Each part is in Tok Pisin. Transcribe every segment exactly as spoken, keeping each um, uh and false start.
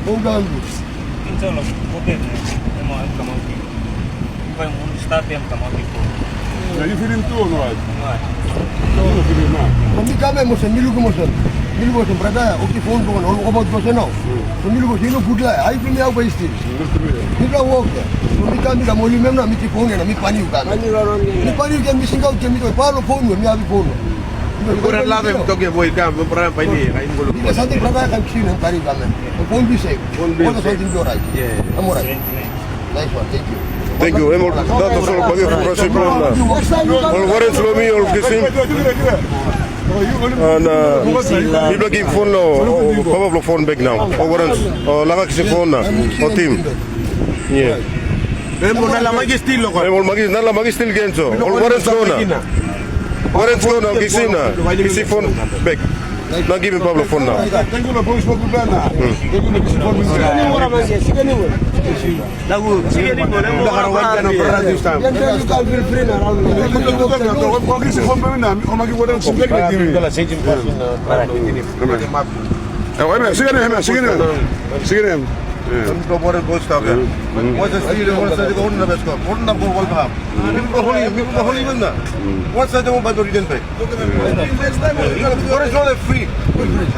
Home down. Inshallah, okay, em, em kamauti. Ifa em start em kamauti ko. Yeah, you feel him too, no? Right. You don't feel him, man. From the government, Moshe, mi lukim Moshe. Mi lukim Moshe, brother, okay, phone phone, all about Moshe now. So mi lukim Moshe, you know, good lie. I feel me out by still. Good to me. Mi ka work there. So mi ka, mi ka moli mem na, mi ti phone na, mi pani u ka. Mi pani u ka, mi single out ke, mi to palo phone, mi abi phone. Ora lave toke boy ka, mo pra pa ni, ai mo. Ni sa te pra ka kan kisi na kari ka me. Phone bi se. Phone bi se. Ora sa tin dorai. Yeah. Amora. Nice one, thank you. Thank you. Em ol dato sol bagi fu prasi problem na. Ol warens lo mi ol kisim. And uh, people give phone now. Papa block phone back now. Ol warens. Oh, langa kisim phone na. Oh, team. Yeah. Em ol na lama ki still lo. Em ol magi na lama ki still genso. Ol warens lo na. Warens lo na kisim na. Kisim phone back. Na give him Pablo phone now. Thank you, Lord, for this work we've done now. Thank you, Lord, for this work we've done. Lagu, sige ni mo, lagu. Dah karo wan kano berat this time. Yang tadi kau feel free na round. Kau kisi phone pun na, kau magi wadan subjek lagi. Kalau sejam pas na, ini. Amen. Sige na, sige na. Sige na. Kau buat bos tak ya. What's the speed? What's the, kau na best kau. Kau na kau wal paham. Mimi ko holi, mimi ko holi mana. What's the, kau bantu iden pe. What is not free?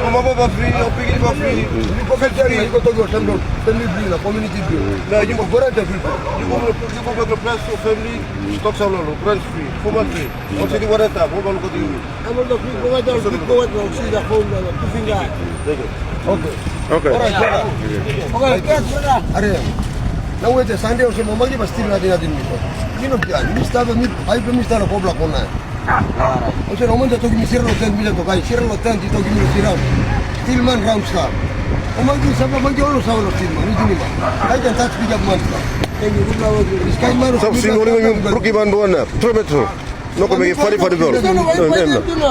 Mama ba free, o pigi ba free. Ko ka jari, ko to go, same road, family free, la community free. Na you go to the free. You go to the place of family, stock sa lo, rent free, food free. Ko sidi wara ta, ko ba ko di. Amo to free, ko ba to free, ko ba to see the phone, la, two finger. Okay. Okay. Alright, brother. Okay, thanks, brother. Are. Now wait, Sunday also, mama give us still nothing, nothing. You know, yeah, you start with me, I promise that a couple of one. Ose roman ja toki mi sira lo ten, mi ja tokai sira lo ten, di toki mi lo sira. Still man round star. O man ki sapa man ki olo sa lo still man, ini man. I can touch big up man star. Thank you, good luck. This kind man. Stop sing only when you broke him and one up. Throw it through. No, come here, funny, funny girl. No, no, no.